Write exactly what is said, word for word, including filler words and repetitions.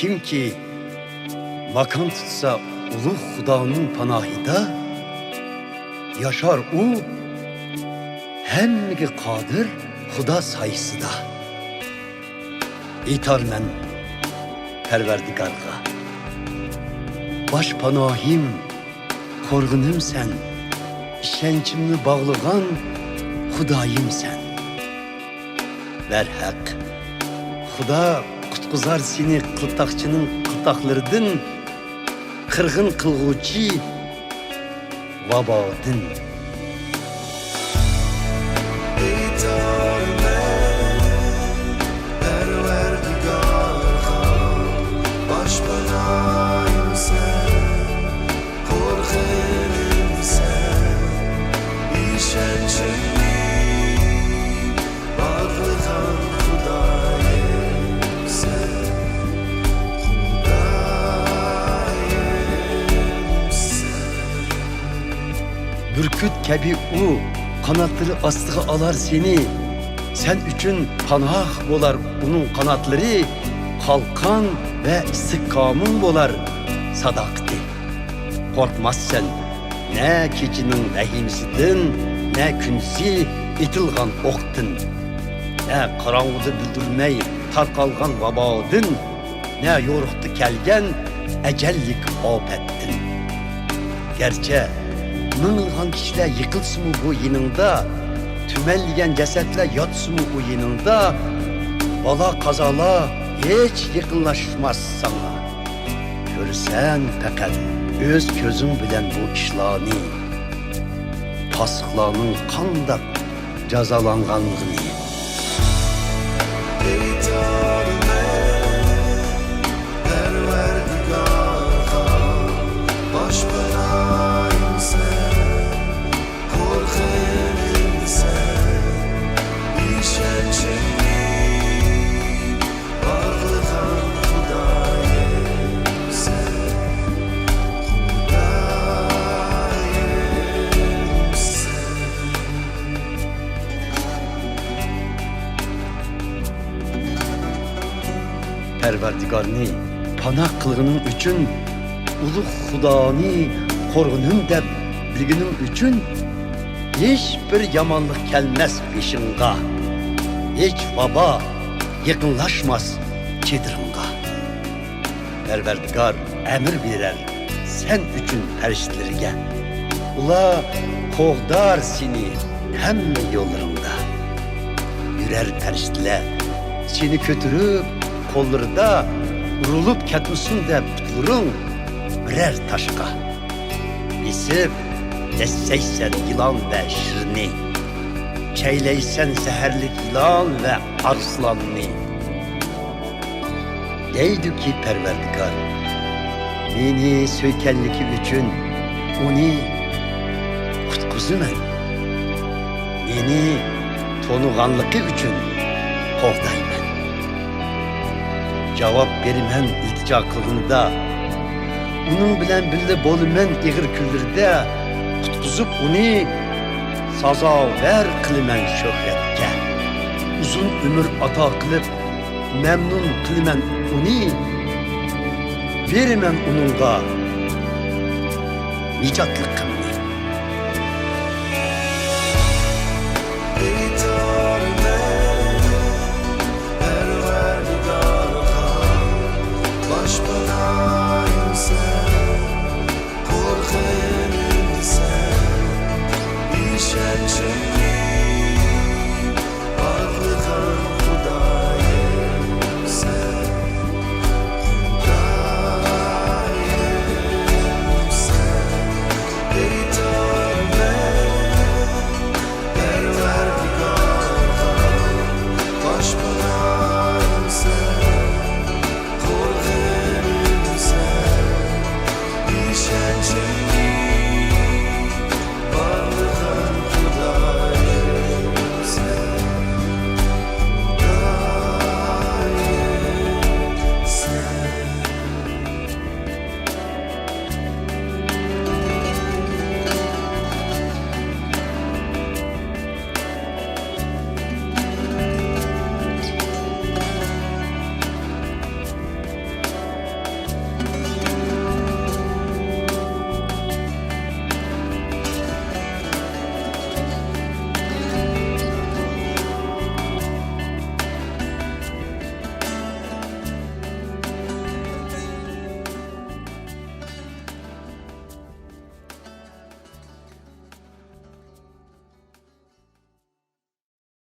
كىمكى ماكان تۇتسا ئۇلۇغ خۇدانىڭ پاناھىدا، ياشار ئۇ ھەممىگە قادىر خۇدا سايىسىدا. ئېيتارمەن پەرۋەردىگارغا، باش پاناھىم، قورغىنىم سەن، ئىشەنچىمنى باغلىغان خۇدايىم سەن. بەرھەق، خۇدا قۇتقۇزار سېنى قىلتاقچىنىڭ قىلتاقلىرىدىن، قىرغىن قىلغۇچى ۋابادىن. ئېيتارمەن پەرۋەردىگارغا، باش پاناھىم سەن، قورغىنىم سەن، ئىشەنچىمنى باغلىغان خۇدايىم سەن، خۇدايىم سەن. بۈركۈت كەبى ئۇ قاناتلىرى ئاستىغا ئالار سېنى. سەن ئۈچۈن پاناھ بولار ئۇنىڭ قاناتلىرى، قالقان ۋە ئىستىھكامىڭ بولار ساداقىتى. قورقماسسەن نە كېچىنىڭ ۋەھىمىسىدىن، نە كۈندۈزى ئېتىلغان ئوقتىن، نە قاراڭغۇدا بىلدۈرمەي تارقالغان ۋابادىن، نە يورۇقتا كەلگەن ئەجەللىك ئاپەتتىن. گەرچە مىڭلىغان كىشىلەر يىقىلسىمۇ بۇ يېنىڭدا، تۈمەنلىگەن جەسەتلەر ياتسىمۇ ئۇ يېنىڭدا، بالا-قازالار ھېچ يېقىنلاشماس ساڭا. كۆرىسەن پەقەت ئۆز كۆزۈڭ بىلەن بۇ ئىشلارنى، پاسىقلارنىڭ قانداق جازالانغانلىقىنى. ئېيتارمەن پەرۋەردىگارغا، باش پاناھىم سەن، قورغىنىم سەن، ئىشەنچىمنى باغلىغان خۇدايىم سەن، خۇدايىم سەن. پەرۋەردىگارنى پاناھ قىلغىنىڭ ئۈچۈن، ئۇلۇغ خۇدانى قورغىنىم دەپ بىلگىنىڭ ئۈچۈن، ھېچبىر يامانلىق كەلمەس بېشىڭغا، ھېچ ۋابا يېقىنلاشماس چېدىرىڭغا. پەرۋەردىگار ئەمىر بېرەر سەن ئۈچۈن پەرىشتىلىرىگە، ئۇلار قوغدار سېنى ھەممە يوللىرىڭدا. يۈرەر پەرىشتىلەر سېنى كۆتۈرۈپ قوللىرىدا، ئۇرۇلۇپ كەتمىسۇن دەپ پۇتلىرىڭ بىرەر تاشقا. بېسىپ دەسسەيسەن يىلان ۋە شىرنى، چەيلەيسەن زەھەرلىك يىلان ۋە ئارسلاننى. دەيدۇكى پەرۋەردىگار، مېنى سۆيگەنلىكى ئۈچۈن ئۇنى قۇتقۇزىمەن. مېنى تونۇغانلىقى ئۈچۈن قوغدايمەن. جاۋاب بېرىمەن ئىلتىجا قىلغىنىدا، ئۇنىڭ بىلەن بىللە بولىمەن ئېغىر كۈنلىرىدە. قۇتقۇزۇپ ئۇنى سازاۋەر قىلىمەن شۆھرەتكە. ئۇزۇن ئۆمۈر ئاتا قىلىپ، مەمنۇن قىلىمەن ئۇنى، بېرىمەن ئۇنىڭغا نىجاتلىقىمنى. ئېيتارمەن پەرۋەردىگارغا، باش